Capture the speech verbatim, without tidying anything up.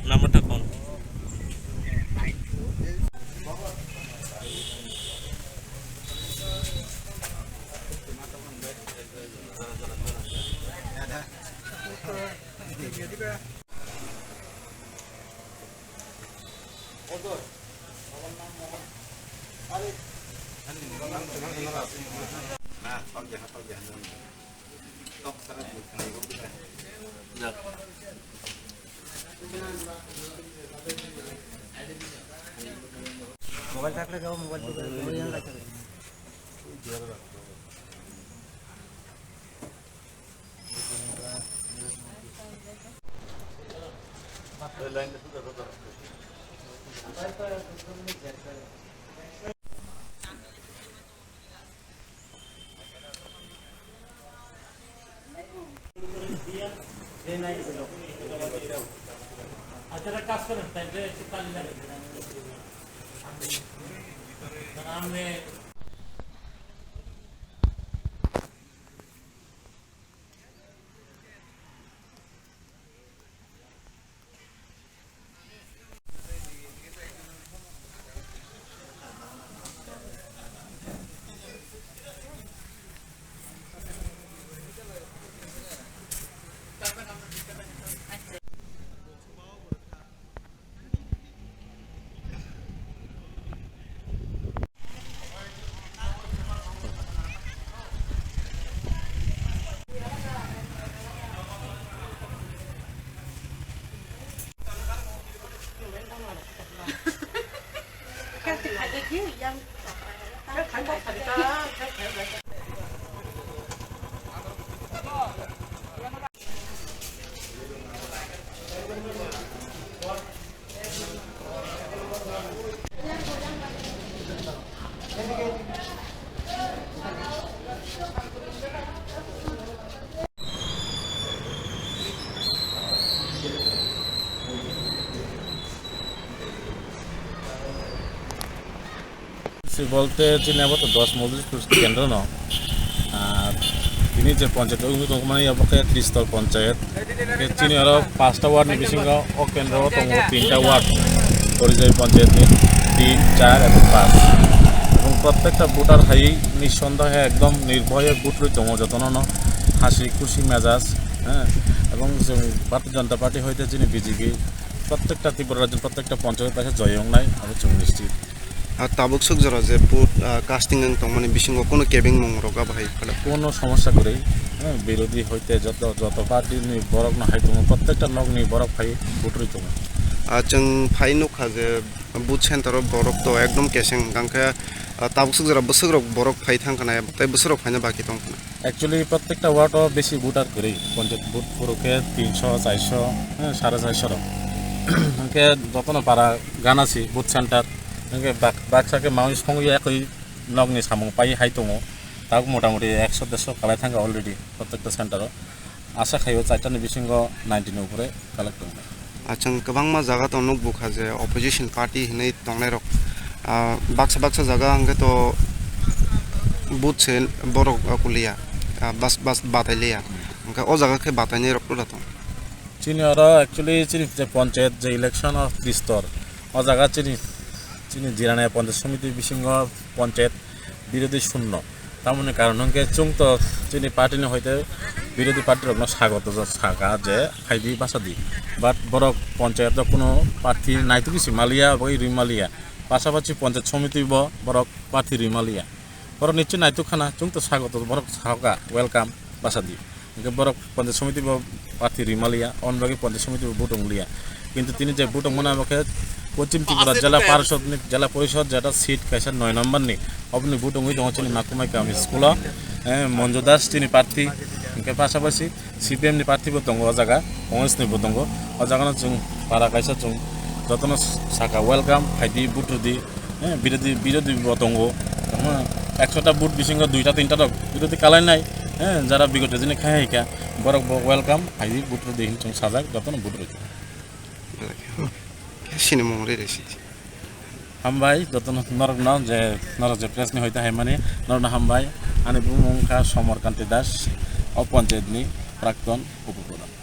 Number ta phone. Mobile থাকলে যাও, mobile থেকে। Si bolte chini abo to dos Mojlis Kendro no. Ar tini je panchayat wngwi tongmani abo khe Tristor panchayat. Khe chini aro pasta ward ni bisingo o kendro o tongo tinta ward. Porijai panchayat ni tin, char ebong panch. Ebong prottekta voter hai ni sonda hai ekdom nirbhoye vote rwi tongo jotono no. Hasi khusi mejaj, ha. Ebong chwng Bharatiya Janata Party hoite chini B J P prottekta Tripura rajyo prottekta panchayat kaisa joy wngnai abo chwng nischit. Ar tabuk swk jora je vote, ah, casting wng tongmani bisingo kunu kebengmung rok abo hai phala. Kono somosya kwrwi, eh, birodhi hoite joto, joto party ni borok no hai tongo, prottekta nok ni borok phai vote rwi tongo. Ah, chwng phai nukha je vote center o borok to ekdom keseng, hwnkhe, ah, tabuk swk jora bwswk rok borok phai thang khna, tei bwswk rok phaina baki tong khna. Actually, prottekta ward o besi voter kwrwi, panchayat vote phuru khe tinso, charso, eh, sare charso rok. Hwnkhe jotono para gana si vote center, hwnkhe bak-, baksa khe maui songwi ekoi nokni samung pai hai tongo. Tabuk motamoti ekso derso kalai thangkha already prottekta center o. Asa khaio charta ni bisingo ninety ni upore collect tongo. Ah, chwng kwbangma jaga to nukbukha je opposition party hinwi tongnairok, ah, baksa baksa jaga hwnkhe to vote se borok, ah, kuliya, ah, bas, bas batai liya. Hwnkhe o jaga khe batainairok pura tong. Chini oro actually chini je panchayat je election of Tristor, o jaga chini, chini Jirania Panchayat Samiti bisingo panchayat birodhi shunno. Tamoni karon hwnkhe chwng to chini party ni hoite birodhi party rokno sagoto saka je phaidi bachadi. But borok panchayat o kuno party naitukgwi si maliya, abo rwi maliya. Pasapasi panchayat somiti bo borok party rwi maliya. Borok nichwi naituk khana chwng to sagoto borok sahoka welcome bachadi. Hwnkhe borok panchayat somiti bo party rwi maliya, on bagwi panchayat somiti bo vote wng liya. Kintu tini je vote wng mano abo khe Pochim Tripura Jela Parishad ni, Jela Porishad jeta seat kaisa noi number ni, oboni vote wngwi tongo chini Makumai Kami school o, eh, Monju Das chini party, hwnkhe pasapasi C P M ni party bo tongo o jaga, Congress ni bo tongo. O jaga no chwng para kaisa chwng jotono saka welcome, phaidi vote rwdi. Eh, birodhi, birodhi bo tongo. Tamo ekshota vote bisingo duita tinta rok birodhi kalainai. Eh, jara bigoto jini khai hai kha, borok bo welcome, hai vote rwdi hin chwng sajak, jotono vote rwdi. Sini mung rwi rwi si. Hambai, jotono norokno je norok je press ni hoite hai mani, norokno hambai. Ani bumung kha Somar Kanti Das, o panchayat ni prakton upopradhan.